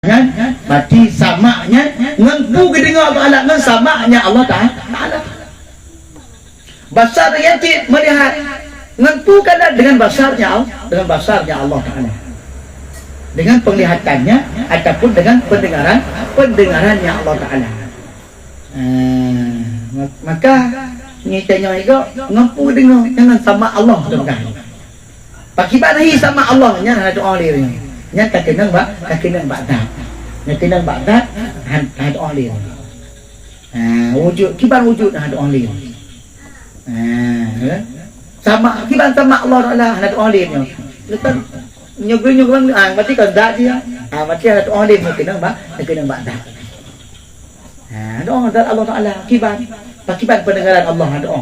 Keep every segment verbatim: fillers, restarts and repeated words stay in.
nyan, berarti sama' nyan ngon peue geudeungoe Allah Taala, ngon sama' nyan Allah Ta-, Taala. Basar yang cit melihat, ngon peue kalan, dengan basarnya Allah, dengan basarnya Allah Taala. Dengan penglihatannya ataupun dengan pendengaran, pendengarannya Allah Taala. Ah, ma-, maka nyoe tanyoe juga ngon peue deungoe, ngon sama' Allah tu kan. Pakiban hi sama' Allah nyan hana tu'oh lé nyan. Nyan ka keunong bak, ka keunong bak zat. Nyan keunong bak zat, han-, hana tu'oh lé. Ha, wujud, kiban wujud hana tu'oh lé. Ha, ya. Sama', kiban sama' Allah Taala hana tu'oh lé nyoe. Lepas nyoe geuh nyoe geuh, ha, berarti kan zat dia. Ha, berarti hana tu'oh lé nyoe keunong bak, nyoe keunong bak zat. Ha, doa zat Allah Taala, kiban, pakiban pendengaran Allah doa.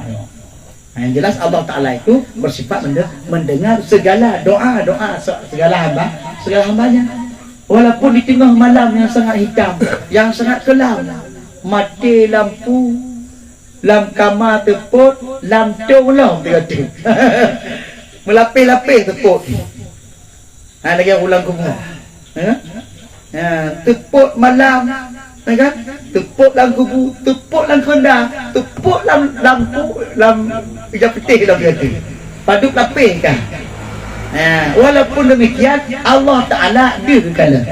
Ha, yang jelas Allah Taala itu bersifat mende-, mendengar segala doa-doa se-, segala hamba, segala hambanya. Walaupun di tengah malam yang sangat hitam, yang sangat kelam, maté lampu, lam kama teupot, lam tong lom teuka-teuka. Meulapéh-lapéh teupot. Ha, lagèe ureueng kubu. Ha? Ha, teupot malam, ya kan? Teupot lam kubu, teupot lam keunda, teupot lam, lam pu-, lam ija putih lam gata. Padub lapéh kan? Ha, walaupun demikian, Allah Taala deuh kalon.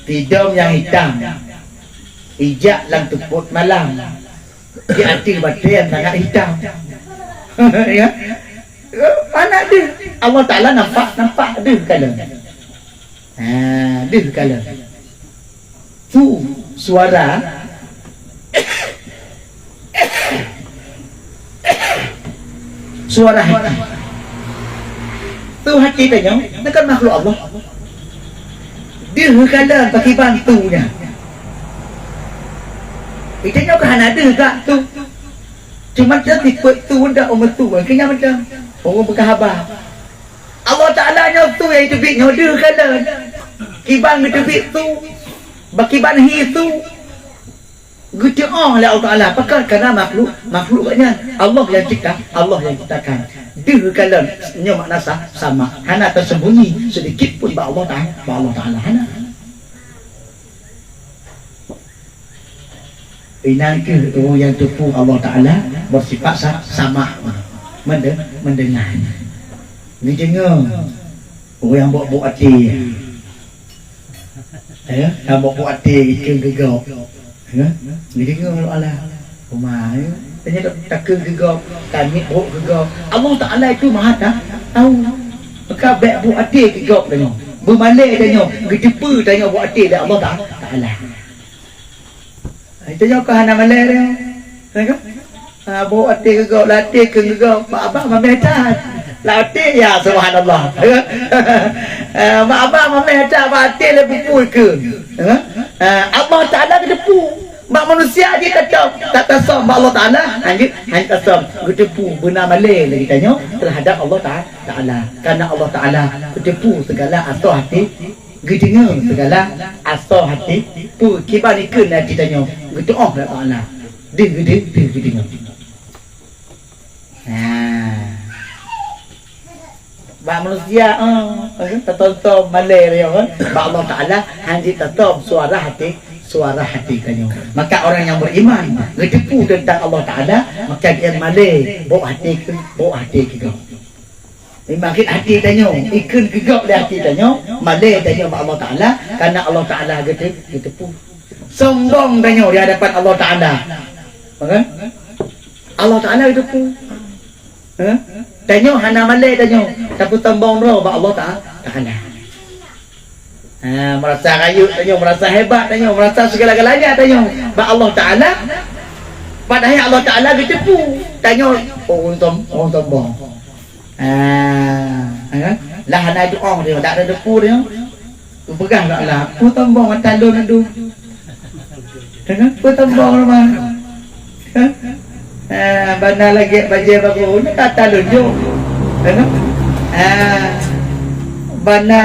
Sidom nyang hitam, ijak lam teupot malam. Di ateueh batèe nyang sangat hitam. Ya. Mana deuh? Allah Taala nampak, nampak deuh kalon. Ha, deuh kalon. Tu suara, suara hati. Tu hati tanyoe, nyan kan makhluk Allah. Deuh kalon pakiban tu nyan. Itanyoe ka hana deuh gak tu. Cuma dia tipe tu dak umat tu, akhirnya macam orang peugah haba. Allah Taala nyoe tu nyang teubiet nyoe deuh kalon. Kiban geuteubiet tu, bak kiban hi tu. Geuteu'oh lé Allah Taala, pakon? Karena makhluk, makhluk gobnyan. Allah yang cipta, Allah yang ciptakan. Deuh kalon, nyoe makna sa-, sama. Hana tersembunyi sedikit pun bak Allah Taala, bak Allah Taala. Hana. Inan kheueh ureueng nyang teupeue Allah Taala bersifat sa-, sama. Mende-, mendengar. Geudeungoe ureueng nyang bok-bok até. Ya, nyang bok-bok até ikheun keu gob. Ya, geudeungoe Allah Taala. Uma, ya. Tanyoe takheun keu gob, tamiet brok keu gob. Allah Taala itu Maha Ta-, Tahu. Maka bèk bok até keu gob tanyoe. Beumalèe tanyoe, geuteupeue tanyoe bok até lé Allah Ta-, Taala. Itu nyoe ka hana malèe tanyoe. Ya kan? Ha, bok até keu gob, lam até keu gob, bak abah mamèh that. Lam até, ya subhanallah. Ha, bak abah mamèh that, bak até lé pupui keu. Ha? Ha, Allah Taala geuteupeue. Bak manusia jih ka tom, tak tasom, bak Allah Taala hana, hana tasom. Geuteupeue beuna malèe lé geutanyoe terhadap Allah Ta-, Taala. Karena Allah Taala geuteupeue segala asoe até, geudeungoe segala asoe até, peue kiban ikheun até tanyoe, geuteu'oh lé Allah Taala. Deuh geude-, deuh geudeungoe. Nah. Bak manusia, eh, eh, tatom-tom malèe tanyoe, kan? Bak Allah Taala hana jitatom suara até, suara até tanyoe. Maka orang yang beriman geuteupeue tentang Allah Taala, maka dia malèe bok até keu, bok até keu gob. Memang kheueh até tanyoe, ikheun keu gob lé até tanyoe, malèe tanyoe bak Allah Taala, karena Allah Taala geuteu-, geuteupeue. Sombong tanyoe di hadapan Allah Taala. Kan? Allah Taala geuteupeue. Ha? Tanyoe hana malèe tanyoe, tapeusombong droe bak Allah Ta-, Taala. Ha, merasa rayeuk tanyoe, merasa hebat tanyoe, merasa segala-galanya tanyoe bak Allah Taala. Padahai Allah Taala geuteupeue tanyoe, oh, ureueng som-, ureueng sombong. Ha, ha, lah hana doa dia, tak ada depu dia. Peugah bak Allah, "Peue sombong ata lôn adu?" Kan? "Peue sombong, Rahman?" Kan? Ha, bana lagèe bajèe bagoe, nyan ka ata lôn jok. Kan? Ha, bana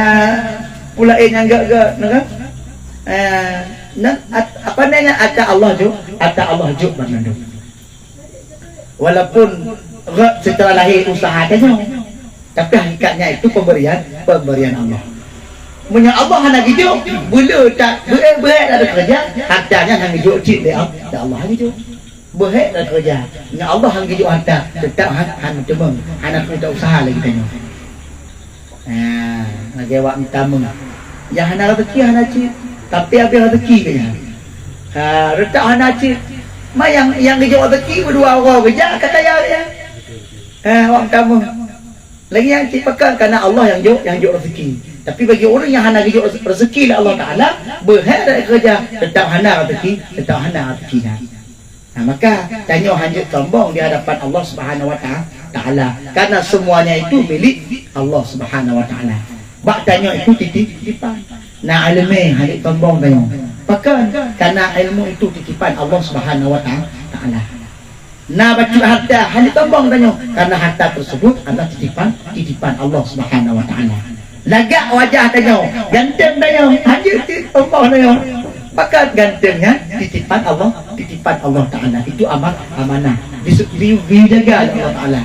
pula, eh, nyang gèt-gèt, kan? Ha, nyan at-, apa namanya, ata Allah jok, ata Allah jok bana tu. Walaupun rot secara lahir usaha tanyoe, tapi hakikatnya itu pemberian, pemberian Allah. Meunyoe Allah hana geujok, beu le that, beu-, beuhek that teukeureuja, harta nyan hana geujok cit lé Allah, lé Allah hana geujok. Beuhek that teukeureuja. Meunyoe Allah hana geujok harta, teutap han, han meuteumèe, hana mita useuha lé geutanyoe. Ha, lagèe awak mita meuh. Nyang hana raseuki hana cit, tapi habéh raseuki keu nyan. Ha, reutap hana cit. Ma nyang, nyang geujok raseuki meudua uroe geujak ka kaya nyan. Ha, awak mita meuh. Lagèe nyan cit pakon, karena Allah nyang jok, nyang jok raseuki. Tapi bagi ureueng nyang hana geujok raseuki lé Allah Taala, beuhek that keureuja, teutap hana raseuki, teutap hana raseuki nyan. Nah, maka tanyoe hanjeuet sombong di hadapan Allah Subhanahu wa Ta-, Taala, karena semuanya itu milik Allah Subhanahu wa Taala. Bak tanyoe itu titi-, titipan. Nah, ileumèe hanjeuet sombong tanyoe. Pakon? Karena ilmu itu titipan Allah Subhanahu wa Ta-, Taala. Na bacut harta, hana sombong tanyoe, karena harta tersebut adalah titipan, titipan Allah Subhanahu wa Taala. Lagak wajah tanyoe, ganteng tanyoe, hana sombong tanyoe. Pakon ganteng nyan? Titipan Allah, titipan Allah Taala. Itu ama-, amanah. Di-, di-, dijaga oleh Allah Taala.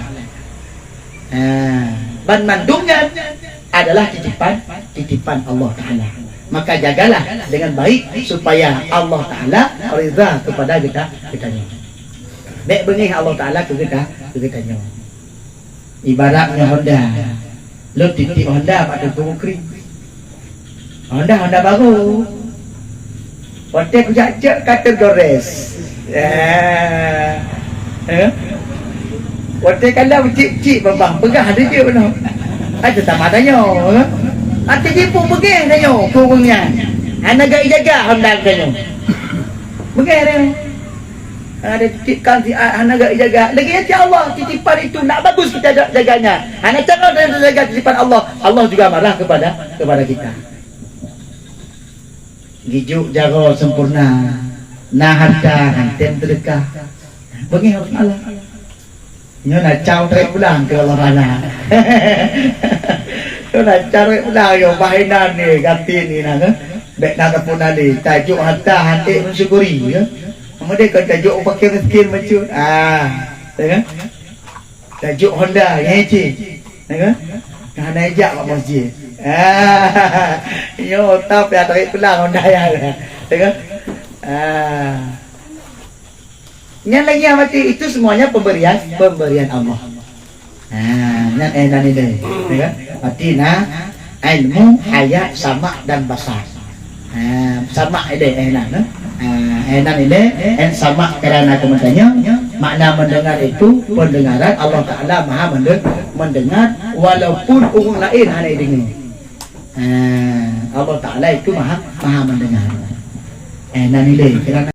Ha, banmandum nyan adalah titipan, titipan Allah Taala. Maka jagalah dengan baik supaya Allah Taala ridha kepada geuta-, geutanyoe. Bèk beungèh Allah Taala keu geuta-, keu geutanyoe. Ibarat nyoe Honda. Lôn titip Honda bak Teungku Mukri. Honda, Honda baru. Watèe kujak cek ka teugores. Eh. Eh? Watèe kala cik-cik babah peugah ada je beuna. Ada sama tanyoe, eh? Ati jipu beungèh tanyoe keu ureueng nyan. Hana gak ijaga Honda tanyoe. Beungèh tanyoe. Ada titipkan si A, hana gak ijaga. Lagi ya Allah, titipan itu nak bagus kita ja-, jaganya. Hana cara kita jaga titipan Allah, Allah juga marah kepada, kepada kita. Gijok jaroe sempurna, na harta han tem teudeukah. Beungèh Allah Taala. Nyoe na cau trek pulang keu Allah Taala. Nyoe na cau trek pulang, yo, bah inan ni, ganti ni na, eh. Bèk na teupeu na lé, tajok harta han tem mensyukuri, ya. Meudeh kon tajok pakai miskin bacut. Ah, ya kan? Tajok Honda, ya, cik. Ya kan? Nah, hana ijak bak masjid. Ah, yo, tapi ada pulang Honda ya. Ya kan? Ah. Nyan lagi yang mati, itu semuanya pemberian, pemberian Allah. Ha, nyan eh nan ilèe, ya kan? Berarti na ilmu, hayat, sama' dan basar. Ha, sama' ilèe eh nan, eh. Ha, eh nan ilèe, eh sama' karena keumeutanyong, makna mendengar itu pendengaran Allah Taala Maha mende-, mendengar walaupun ureueng laén hana ideungoe. Ha, Allah Taala itu Maha, Maha mendengar. Eh nan ilèe karena